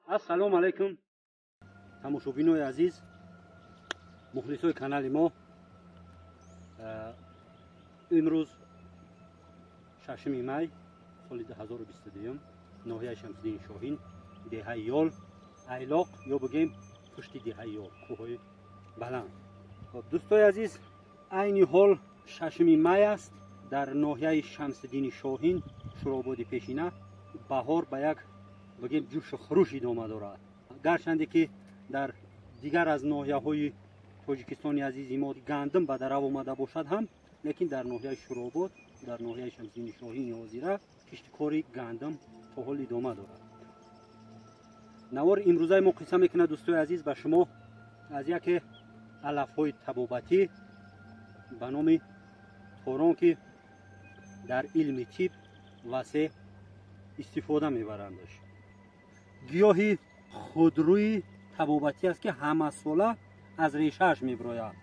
Ассалому алайкум, тамошобинои азиз, мухлисои канали мо. Имрӯз 6 май соли 2022, ноҳияи Шамсиддини Шоҳин, деҳаи Ёл, Айлоқ ё бигем пушти деҳаи Ёл, кӯҳҳои баланд. Хоб, дӯстои азиз, айни ҳол 6 май аст. Дар ноҳияи Шамсиддини Шоҳин, Шӯрободи пешина, баҳор ба як бигем ҷӯшу хуруш идома дорад. Гарчанде ки дар дигар аз ноҳияҳои Тоҷикистони азизи мо гандум ба дарав омада бошад ҳам, лекин дар ноҳияи Шӯробод, дар ноҳияи Шамсиддини Шоҳини ҳозира киштикори гандум то ҳол идома дорад. Навори имрӯзаи мо қисса мекунад, дӯстои азиз, ба шумо аз яке алафҳои табобатӣ ба номи торон, ки дар илми тиб васеъ истифода мебарандаш. Гиёҳи худрӯи табобатӣ аст, ки ҳамасола аз решааш мебирояд.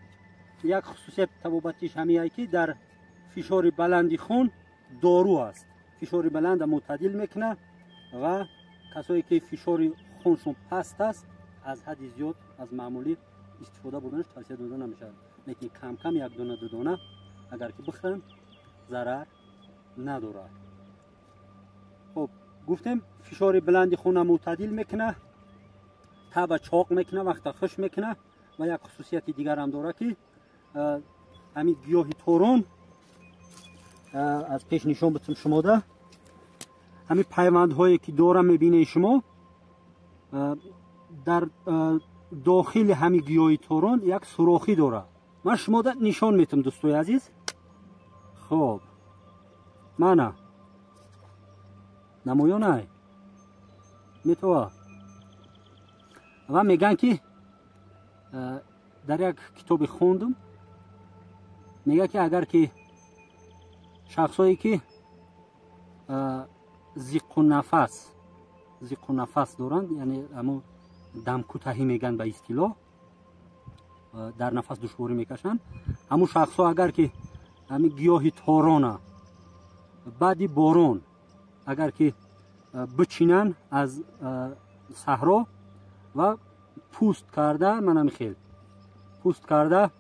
Як хусусияти табобатиш ҳамияе, ки дар фишори баланди хун дору аст. Фишори баланда мӯътадил мекунад ва касое ки фишори хуншон паст аст, аз ҳадди зиёд аз маъмулӣ истифода бурданаш тавсия дода намешавад, лекин кам-кам як дона, ду дона агар ки бихӯранд, зарар надорад. Хоб, гуфтем, фишори баланди хуна мӯътадил мекунад, таба чоқ мекунад, вақта хуш мекунад. Ва як хусусияти дигарам дорад, ки ҳамин гиёҳи торон, аз пеш нишон битум шумода, ҳамин пайвандҳое ки дора мебинед шумо, дар дохили ҳамин гиёҳи торон як сурохӣ дорад. Ман шумода нишон метам, дӯстои азиз. Хоб, мана намоёнай метова. Ва мегӯянд, ки дар як китобе хондум, мегӯяд, ки агар ки шахсое ки зиқу нафас доранд, яъне ҳамун дамкӯтаҳӣ мегӯянд ба истилоҳ, дар нафас душворӣ мекашанд, ҳамун шахсҳо агар ки ҳамин гиёҳи торона баъди борон агар ки бичинанд аз саҳро ва пӯст карда, манами хел пӯст карда,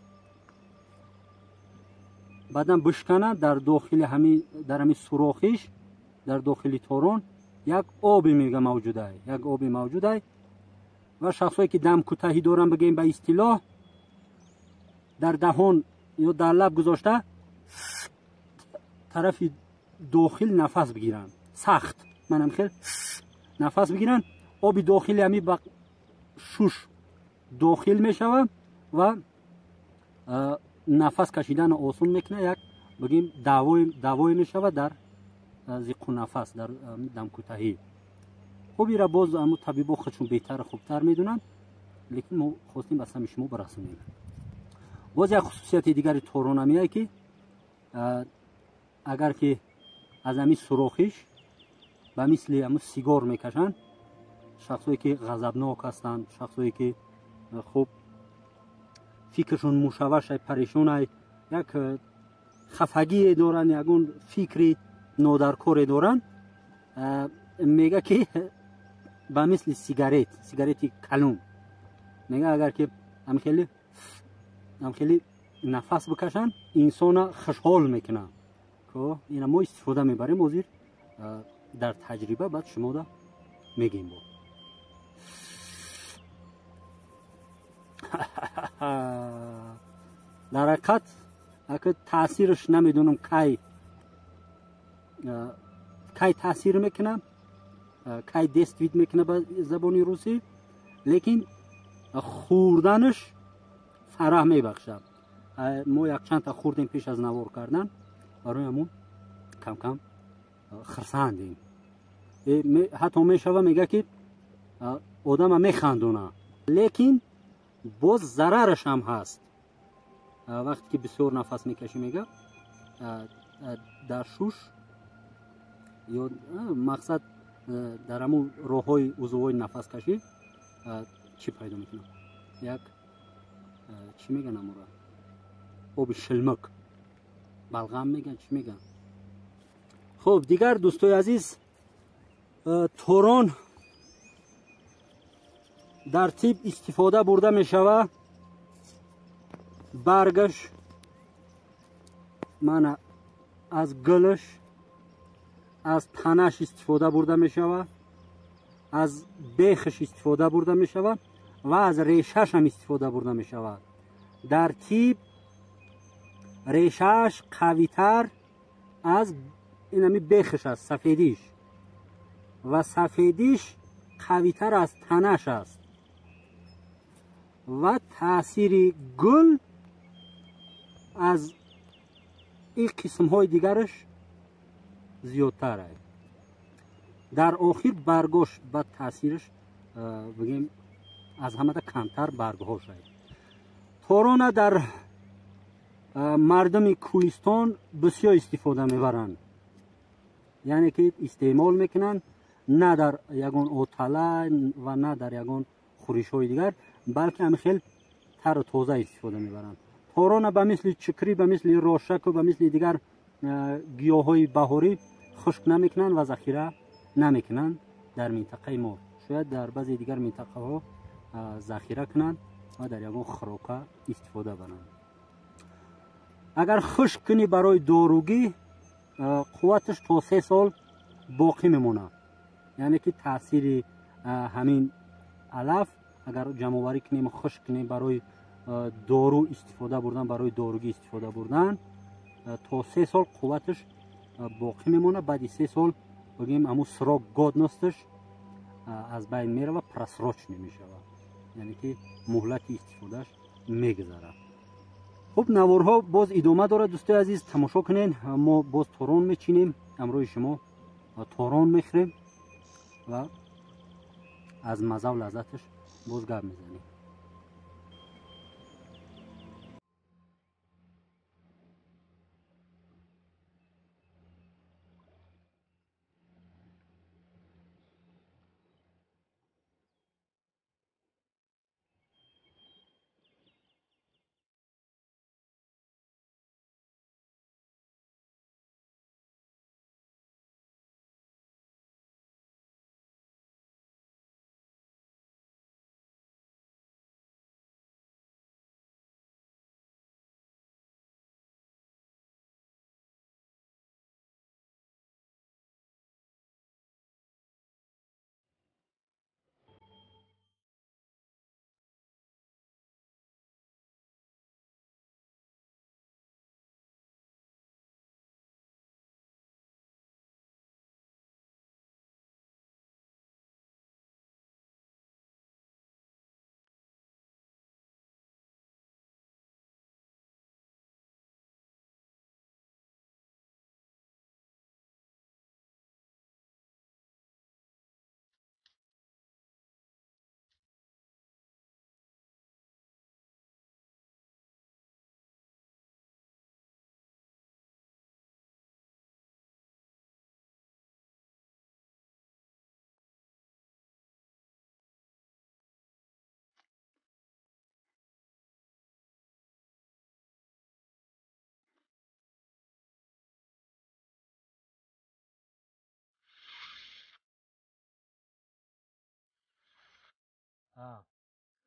баъдан бишкананд, дар дохили ҳами, дар ҳами сурохиш, дар дохили торон як оби мега мавҷудай, як оби мавҷудай. Ва шахсое ки дам кӯтаҳӣ доранд, бигӯем ба истилоҳ, дар даҳон ё дар лаб гузошта, тарафи дохил нафас бигиранд, сахт манам хел нафас бигиранд, оби дохили ҳами ба шуш дохил мешавад ва нафас кашиданро осон мекунад. Як бигем давое мешавад дар зиқу нафас, дар дамкӯтаҳӣ. Хуб, ира боз ҳамун табибо худшон беҳтару хубтар медонанд, лекин мо хостем ба сами шумо барасонем. Боз як хусусияти дигари торонамие, ки агар ки аз ҳамин сурохиш ба мисли ҳамун сигор мекашанд, шахсое ки ғазабнок ҳастанд, шахсое ки хуб фикршон мушаввашай, парешонай, як хафагие доранд, ягон фикри нодаркоре доранд, мега ки ба мисли сигарет, сигарети калун, мега, агар ки ҳамхели нафас бикашанд, инсона хушҳол мекунад. Ина мо истифода мебарем ҳозир дар таҷриба, баъд шумода мегем. Бо дар ҳақиқат ака таъсираш намедонам кай таъсир мекунад, кай действует мекунад ба забони русӣ, лекин хӯрданаш фараҳ мебахшад. Мо якчандта хӯрдем пеш аз навор кардан, барои ҳамун камкам хирсандем. Ҳатто мешава, мега, ки одама механдона, лекин боз зарараш ҳам ҳаст. Вақте ки бисёр нафас мекашӣ, мега, дар шуш ё мақсад дар ҳамун роҳҳои узвҳои нафаскашӣ чӣ пайдо мекунад, як чӣ меган, амура оби шилмак, балғам меган, чӣ меган. Хуб, дигар, дӯстои азиз, торон. Дар тиб истифода бурда мешава. Баргаш, мана аз гулаш, аз танаш истифода бурда мешава, аз бехаш истифода бурда мешава ва аз решаш ҳам истифода бурда мешавад. Дар тиб решаш қавитар аз инами бехаш аст, сафедиш, ва сафедиш қавитар аз танаш аст ва таъсири гул аз ин қисмҳои дигараш зиёдтар аст. Дар охир баргош ба таъсираш бигем аз ҳамада камтар баргҳош аст. Торона дар мардуми кӯҳистон бисёр истифода мебаранд, яъне ки истеъмол мекунанд, на дар ягон отала ва на дар ягон хӯришҳои дигар, балки ҳамин хел тару тоза истифода мебаранд. Торона ба мисли чикрӣ, ба мисли рошаку, ба мисли дигар гиёҳҳои баҳорӣ хушк намекунанд ва захира намекунанд дар минтақаи мо. Шояд дар баъзе дигар минтақаҳо захира кунанд ва дар ягон хӯрока истифода баранд. Агар хушк кунӣ барои доругӣ, қувваташ то 3 сол боқӣ мемонад. Яъне ки таъсири ҳамин алаф агар ҷамъоварӣ кунем, хушк кунем барои дору истифода бурдан, барои доругӣ истифода бурдан, то 3 сол қувваташ боқӣ мемонад. Баъди 3 сол бигем ҳамун срок годносташ аз байн мерава, просрочный мешавад, яъне ки муҳлати истифодааш мегузарад. Хуб, наворҳо боз идома дорад, дӯстои азиз, тамошо кунед. Мо боз торон мечинем, ҳамроҳи шумо торон мехӯрем ва аз мазаву лаззаташ боз гап мезанем.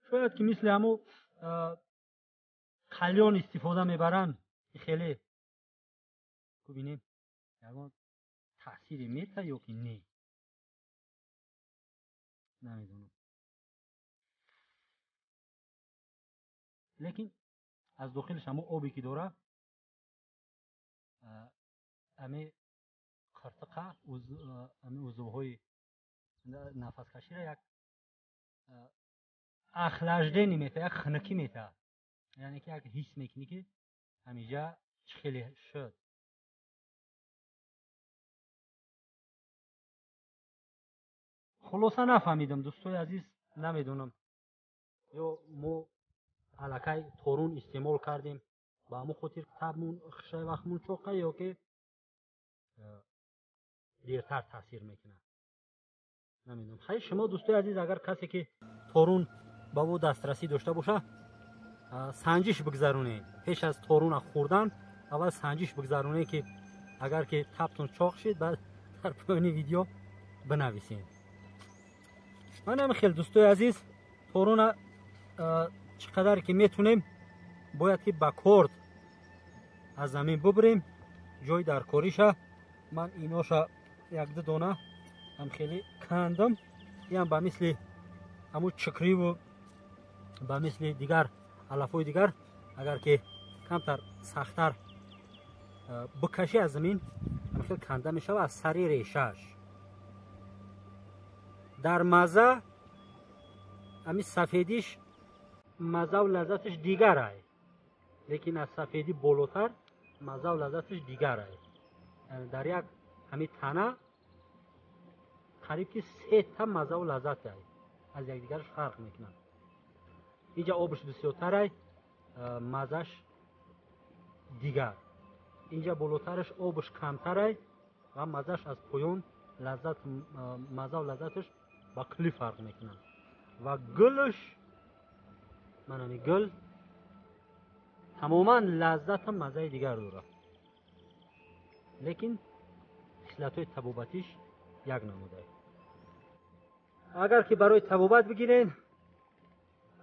Шояд ки мисли ҳамун қалён истифода мебаранд, хеле бубинем ягон таъсире мета ё ки не, намедонам. Лекин аз дохилаш ҳамун обе ки дора, ҳаме қиртиқа, ҳаме узвҳои нафаскаширо як охлаждение мета, як хунукӣ мета, яъне ки як ҳис мекунӣ ки ҳамиҷа чӣ хеле шуд. Хулоса нафаҳмидам, дӯстои азиз, намедонам ё мо аллакай торун истеъмол кардем, ба ҳамон хотир табмун хушай вақтмун чоқа, ё ки дертар таъсир мекунад, намедонам. Хайр, шумо дӯстои азиз, агар касе ки торун ба ӯ дастрасӣ дошта боша, санҷиш бигзаронед. Пеш аз торуна хӯрдан аввал санҷиш бигзаронед, ки агар ки табтун чоқ шид, баъд дар поёни видео бинависед. Манам хел дӯстои азиз, Торона чӣ қадар ки метунем, бояд ки ба корд аз замин бубурем. Ҷои даркориша ман иноша якду дона ҳам хеле кандам. Иам ба мисли ҳамун чикриву ба мисли дигар алафҳои дигар, агар ки камтар сахттар бикашӣ, аз замин ҳамхел канда мешава аз сари решааш. Дар маза ҳами сафедиш мазаву лаззаташ дигарай, лекин аз сафедӣ болотар мазаву лаззаташ дигарай. Дар як ҳами тана қариб ки сета мазаву лаззатай, аз якдигараш фарқ мекунад. Инҷа обш бисёртарай, мазаш дигар. Инҷа болотараш обш камтарай ва мазаш аз поён лаззат, мазаву лаззаташ ба куллӣ фарқ мекунад. Ва гулш, манами гул тамоман лаззату маззаи дигар дорад, лекин хислатҳои табобатиш як намудае. Агар ки барои табобат бигирен,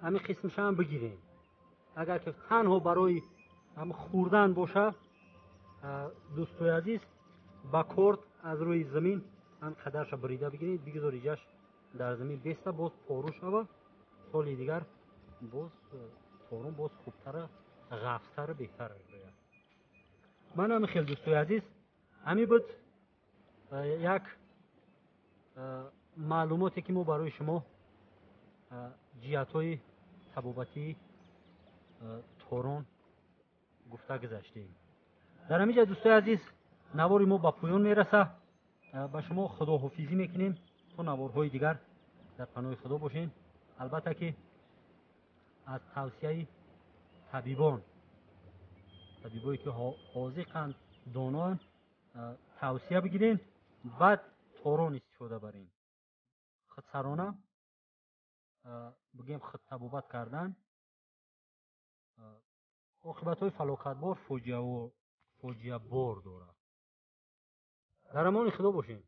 ҳамин қисмшаам бигирен. Агар ки танҳо барои ҳам хӯрдан боша, дӯстои азиз, ба корд аз рӯи замин ҳам қадарша бурида бигиред, бигзор иҷаш дар замин беста, боз пору шава. Соли дигар боз торун боз хубтара, ғафзтару беҳтар мебояд. Ман ҳами хел, дӯстои азиз, ҳамин буд як маълумоте ки мо барои шумо ҷиҳатҳои табобатии торон гуфта гузаштем. Дар ҳамин ҷа, дӯстои азиз, навори мо ба поён мераса. Ба шумо худоҳофизӣ мекунем. То наворҳои дигар дар паноҳи Худо бошем. Албатта ки аз тавсияи табибон, табибое ки ҳозиқанд, доноанд, тавсия бигирен, баъд торон истифода барен. Худсарона, бигем, худтабобат кардан оқибатҳои фалокатбор, фоҷиабор дорад. Дар амони Худо бошем.